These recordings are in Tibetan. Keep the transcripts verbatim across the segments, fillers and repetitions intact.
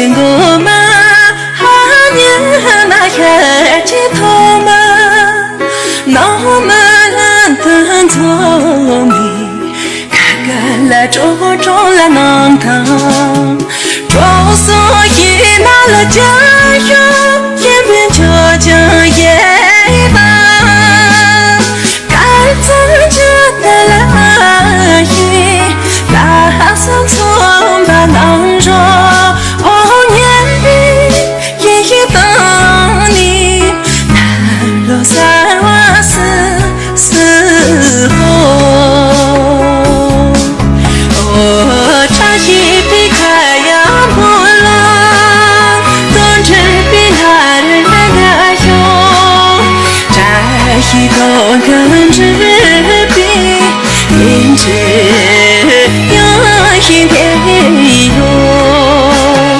མགོ་མ་ཧ་ཉི་ན་ཤར་གྱི་ཐོག་མ། ནང་མི་ལན་དུ་འཛོམས་ནས། ཁ་ཁ་ལ་ཀྲོ་ཀྲོ་ལ་ནང་ཐང་། ཀྲོ་སོ་ཡི་ན་ལ་ཅ་ཤོ་ཡིན་པའི་ཆོ་ཅང་ཡེ་ད། གར་ཙང་ཅི་ད་ལ་ཡི་ད་ཧ་སང་ཚོང་པ་ནང་རོ་ཨོ་ཉན་པའི་ཡེ་ཡེ་དང་ནི། ད་ལོ་གསར་བ་སི་སི་ཧོ། ཨོ་བཀྲ་ཤིས་པའི་ཁ་ཡ་མོ་ལ། དོན་འགྲུབ་པའི་ལྷ་རི་ལ་ཡ་ཤོག་བཀྲ་ཤིས་དོན་ཀུན་འགྲུབ་པའི་བདེ་འབྲས་ཡང་ཞིག་འདེབས་ཡོད།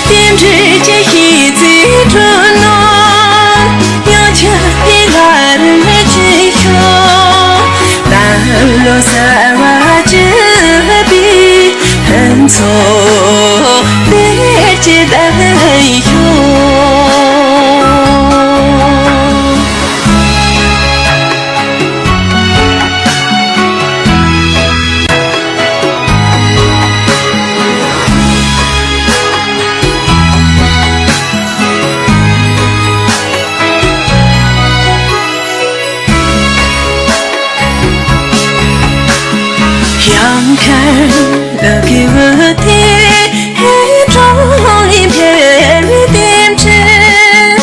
བདེ་འབྲས་ཀྱི་ཤིས་ཚིག་གྲོལ་ནོ། ཡང་ཆགས་པའི་ལྷ་རི་ལ་ཅི་ཤོག་ད་ལོ་གསར་བ་བཅུ་པའི་ཕུན་ཚོགས་བདེ་སྐྱིད་ལྡན་ཤོག་ཡང་ཁར་བདག་གི་བུ་དེ་ཧེ་ཀྲོང་ལི་འཕེལ་བའི་རྟེན་འབྲེལ།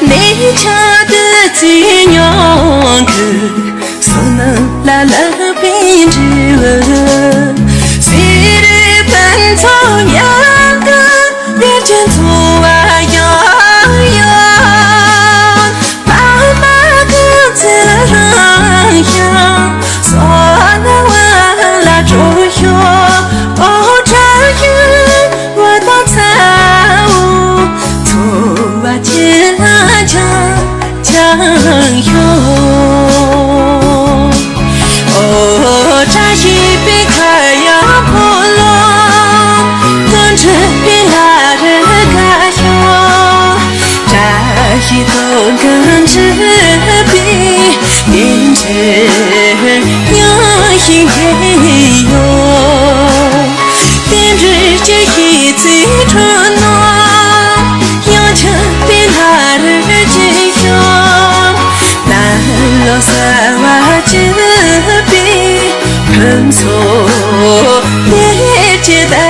ནས་ཆ་དུ་ཚིག་ཉུང་གི་བསོད་ནམས་ལ་ལྷག་པའི་འབྲས་བུ། སེ་རའི་ཕུན་ཚོགས་ཉག་གི་བེར་གྱི་འཚོ་བ་ཡང་ཡང་། པདྨ་གི་ཚལ་རང་ཡང་། སོ་ན་བ་ལ་སྤྲོ་ཤོག་ཨོ་བཀྲ་ཤིས་བུ་དང་ཚ་བོ། འཚོ་བ་ཆེ་ལ་ཆགས་ཆགས་ཤོག་ཨོ་བཀྲ་ཤིས་པའི་ཁ་ཡ་ཕོ་ལོ། དོན་འགྲུབ་པའི་ལྷ་རི་དགའ་ཤོག་བཀྲ་ཤིས་དོན་ཀུན་འགྲུབ་པའི་བདེ་འབྲས་ཡང་ཞིག་འདེབས་ཡོད། བདེ་འབྲས་ཀྱི་ཤིས་ཚིག་གྲོལ་ནོ། ཡང་ཆགས་པའི་ལྷ་རི་ཅི་ཤོག་ད་ལོ་གསར་བ་བཅུ་པའི་ཕུན་ཚོགས་བདེ་སྐྱིད་